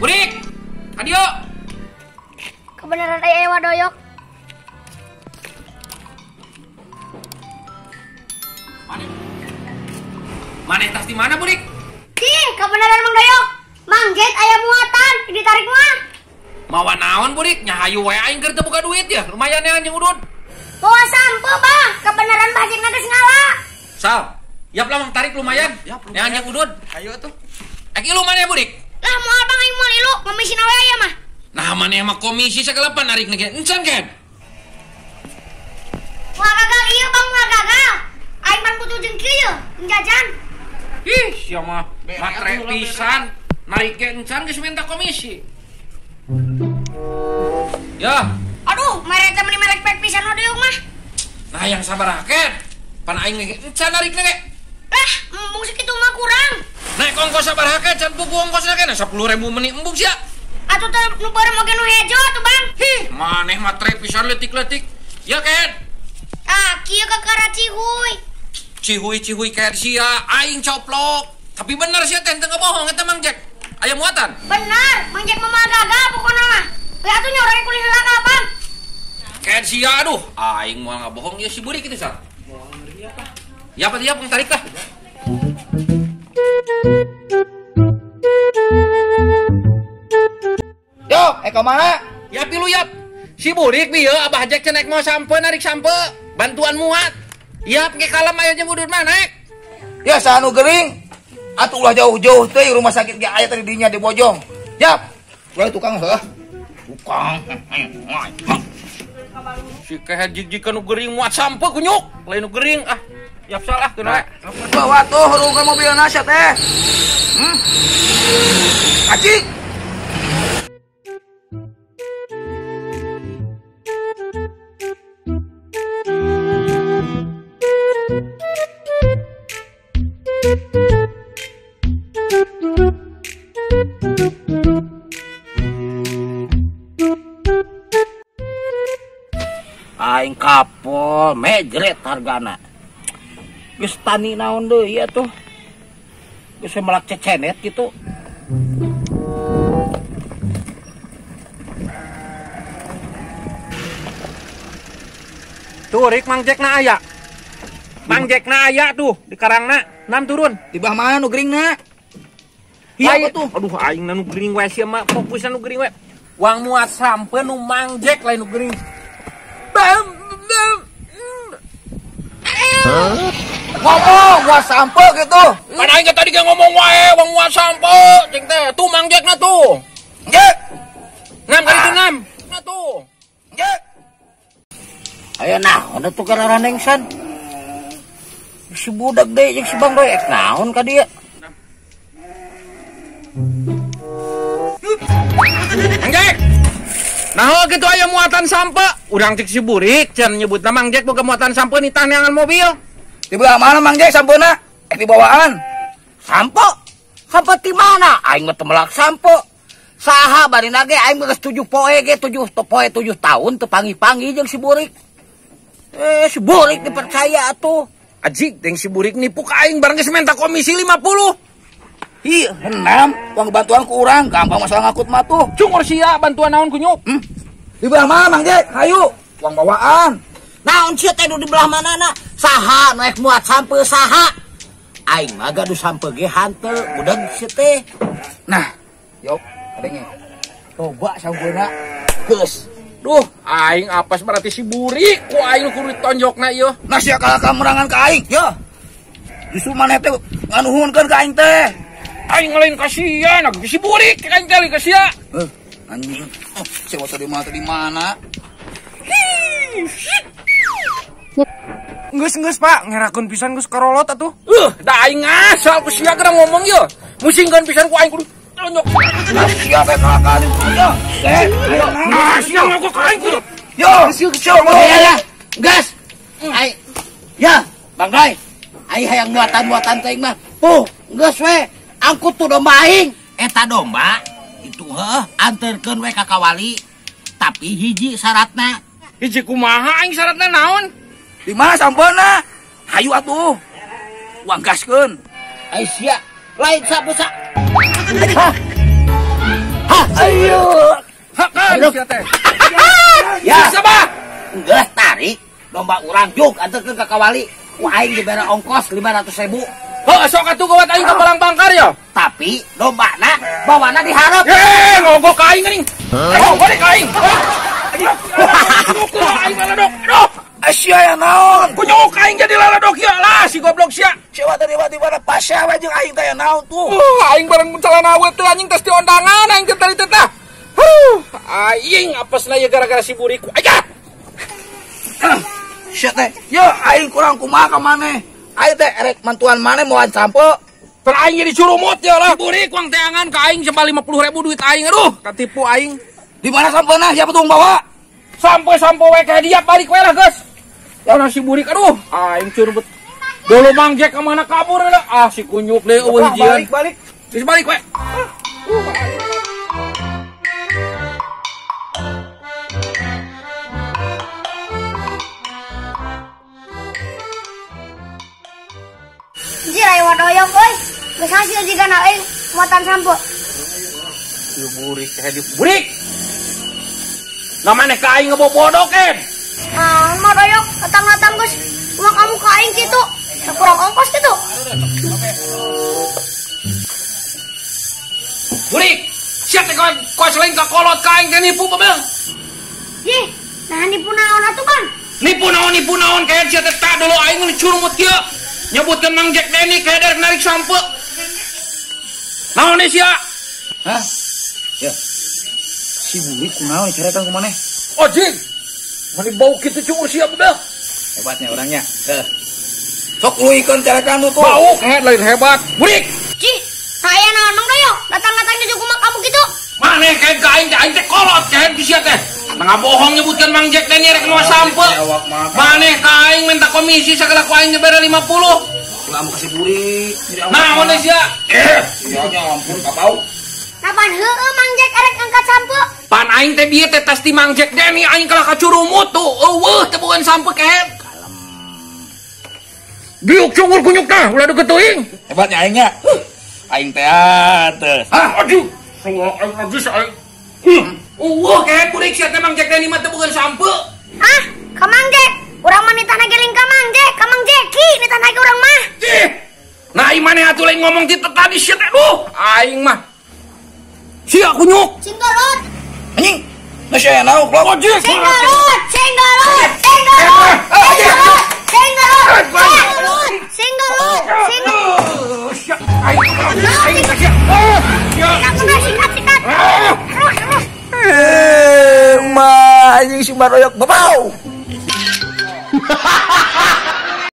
Burik. Adio. Kebenaran aya Wa Doyok. Maneh tas di mana, Burik? Ih, kebenaran Mang Doyok. Mang Jack aya muatan, ditarik mah. Mawa naon, Burik? Nya hayu we aing keur teu boga duit ya. Lumayan ya anjing udud. Bawa sampo, Bang. Kebenaran Bah Jack geus ngala. Sal, yap lah Mang tarik lumayan. Yap, lumayan. Nya anjing udud. Hayu atuh. Ek ilu maneh, Burik? Lah moal Bang aing moal ilu, komisina we aya mah. Nah, maneh mah komisi sagala pan narik ge. Encan kan? Moal gagal ieu Bang, moal gagal. Aing pan butuh jeung kieu ye, jajan. Ih, sia mah matre pisan. Narik ge encan geus minta komisi. Ya. Aduh, merek teh meni merek pek pisan we deuk mah. Nah, yang sabar raket. Pan aing ge encan narik ge. Lah, embung sakitu mah kurang. Naik ongkos sabar raket, can pugu ongkosna keneh 10.000 meni embung sia. Atuh teh nu beureum oge nu hejo atuh, Bang. Hih, maneh matre pisan leutik-leutik. Ya, Ken. Tah, kieu kakara cihuy. Cihuy-cihuy kayak sia, aing coplok. Tapi bener sia teh teu ngebohong eta Mang Jack. Aya muatan. Bener, Mang Jack mah gagal pokona mah. We atuh nya urang kulih heula ka Bang. Kayak sia aduh, aing moal ngabohong ieu si Burik kitu sal. Moal ngeri apa? Ya apa dia pang tarik lah. Yo, ka mana? Ya pilu yap. Si Burik bieu Abah Jack cenah mau sampe narik sampe, bantuan muat. Yap ge kalem aya jeung udud mah naik. Ya saha nu gering? Atuh ulah jauh-jauh teuing rumah sakit ge aya tadi dinya di Bojong. Yap. Ulah tukang heuh. Tukang. Si kehed jig-jigan nu gering muat sampe kunyuk, lain nu gering ah. Yap salah kena. Bawa tuh hurungkeun mobilna sia teh. Acik. Aing kapol mejret hargana. Geus tani naon deui atuh. Geus melak cecenet gitu. Tuh rik Mang Jack na aya. Mang Jack na aya tuh di karangna, nam turun. Di bah mana nu geringna? Iya tuh. Aduh aing na nu gering wae sia mah fokusna nu gering wae. Wang muat sampe nu Mang Jack lain nu gering. Bam bam. Ngomong muat sampe gitu. Kan aing tadi ge ngomong wae wang muat sampe cing teh. Tuh Mang Jack na tuh. Jack. Ngam kali itu ngam. Na tuh. Jack. Aya naon atuh kararanengsan. Si budak deui jeung si Bang Roy ek naon ka dieu? Mang Jack. Nah, gitu aya muatan sampe. Urang cek si Burik can nyebutna Mang Jack boga muatan sampe nitah neangan mobil. Di belah mana Mang Jack sampena? Ek dibawaan. Sampo? Sampo ti mana? Aing mah teu melak sampo. Saha barina ge aing geus 7 poe ge 7 poe 7 tahun teu panggih-panggih jeung si Burik. Si Burik dipercaya atuh. Ajik jeung si Burik nipu ka aing bareng geus minta komisi 50. Ih, enam, uang bantuan ku urang, gampang masalah ngakut mah tuh. Cungur sia bantuan naon kunyuk? Di belah mana Mang Jack? Hayu, uang bawaan. Naon sia teh nu di belah manana? Saha nu ek muat sampe saha? Aing mah gaduh sampe ge hanteu, budak sia teh. Nah, yok, adenge. Coba sampena. Geus. Duh, aing apas berarti si Burik ku aing kudu ditonjokna ieu. Nah sia kalah merangan ka aing, yo. Justru maneh teh nganuhunkeun ka aing teh. Aing lain kasihan, aku si Burik aing teh ka sia. Anjing. Oh, sia tadi mana tadi mana? Geus-geus Pak, ngerakeun pisan geus karolot atuh. Da aing ngasal ku sia geura ngomong ye. Musingkeun pisan ku aing kudu tonjok. Nah sia teh kalakan. Yo, ayo. Nah sia ngaku ka aing kudu. Yo, sia ya. Gas. Ai. Ya, Bang Roy. Ai hayang muatan-muatan teuing mah. Puh, geus we. Angkut tuh domba aing. Eta domba itu heuh anterkeun we ka kawali. Tapi hiji syaratna. Hiji kumaha aing syaratna naon? Di mana sampena? Hayu atuh. Uang gaskeun. Ai sia, lain sapu sa. Hah? Ya, Ayo. Hakan sia teh. Ya. Sabah. Geus tarik domba urang juk anterkeun ka kawali. Ku aing dibere ongkos 500.000. Heuh, sok atuh gawat aing ka Palang Bangkar ya. Tapi dombana bawana diharap. Eh, ngogok ka aing geuning. Ngogok ka aing. Ngogok aing laladok. Aduh. Asia ya naon? Kunyuk aing jadi laladok ya lah si goblok sia. Sia tadi tiba-tiba pasya we jeung aing teh ya naon tuh. Aing bareng celana we teh anjing tes di ondangan aing teh tadi teh tah. Aing apesna ieu gara-gara si burik. Aja. Sia teh, yo aing kurang kumaha ka maneh. Aing teh erek mantuan maneh moal sampo. Ter aing jadi curumut ya lah. Si burik uang teangan ka aing sampai 50.000 duit aing aduh, katipu aing. Di mana sampena? Siapa tuh bawa? Sampo-sampo we ka dia balik we lah geus. Ya nasi burik aduh, aing curumut. Dulu Mang Jack kemana kabur lah. Ah si kunyuk deh eueuh hijian. Balik balik. Geus balik we. Anjir aya wadoyong euy. Geus hasil jigana euy muatan sampo. Si burik teh di burik. Nah maneh ka aing ngebobodok eh. Ah, mah doyok datang-datang geus uang kamu ka aing kitu. Kurang ongkos kitu. Burik, sia teh kos lain ka kolot ka aing teh nipu babel. Ih, nah nipu naon atuh, Bang? Nipu naon kayak sia teh tak dulu aing mun curumut kieu. Nyebutkeun Mang Jack Denny kayak dari narik sampo. Naon nih sia? Hah? Ya. Si burik kunaon dicarekan ku maneh? Ojing. Mani bau kitu cuur sia babel. Hebatnya orangnya. Heh. Sok leuikeun carekan tuh. Bau kayak lain hebat. Burik. Cih, saya naon Mang Doyok? Datang-datang nyujuk kumaha kamu kitu. Maneh kayak ka aing teh aing teh kolot kayak di sia teh. Tengah bohong nyebutkan Mang Jack Denny rek moal sampo. Maneh ka aing minta komisi sagala ku aing dibere 50. Ulah mau kasih burik. Naon deui sia? Eh, sia ampun kabau. Kapan heueuh Mang Jack arek angkat sampo? Pan aing teh bieu teh tas ti Mang Jack Denny aing kalah kacurumut tuh. Eueuh teh bukan sampo kehed. Kalem. Diuk cungur kunyuk tah ulah deukeut teuing. Hebatnya aingnya. Aing teh teh. Hah, aduh. Aing najis aing. Eueuh kehed burik sia teh Mang Jack Denny mah teh bukan sampo. Ah, ka Mang Jack. Urang mah nitah geling ka Mang Jack, ka Mang Jackie nitah ge urang mah. Ih. Nah, aing maneh atuh lain ngomong ti tadi sia teh. Duh, aing mah. Sia kunyuk. Cinggalot. Anjing. Nah sia naon klop. Ojek. Cinggalot, cinggalot, cinggalot. Cinggalot, cinggalot. Cinggalot, cinggalot. Sia aing aing sia. Sia. Sikat, sikat. Eh, ma anjing si Baroyok babau. Hahaha.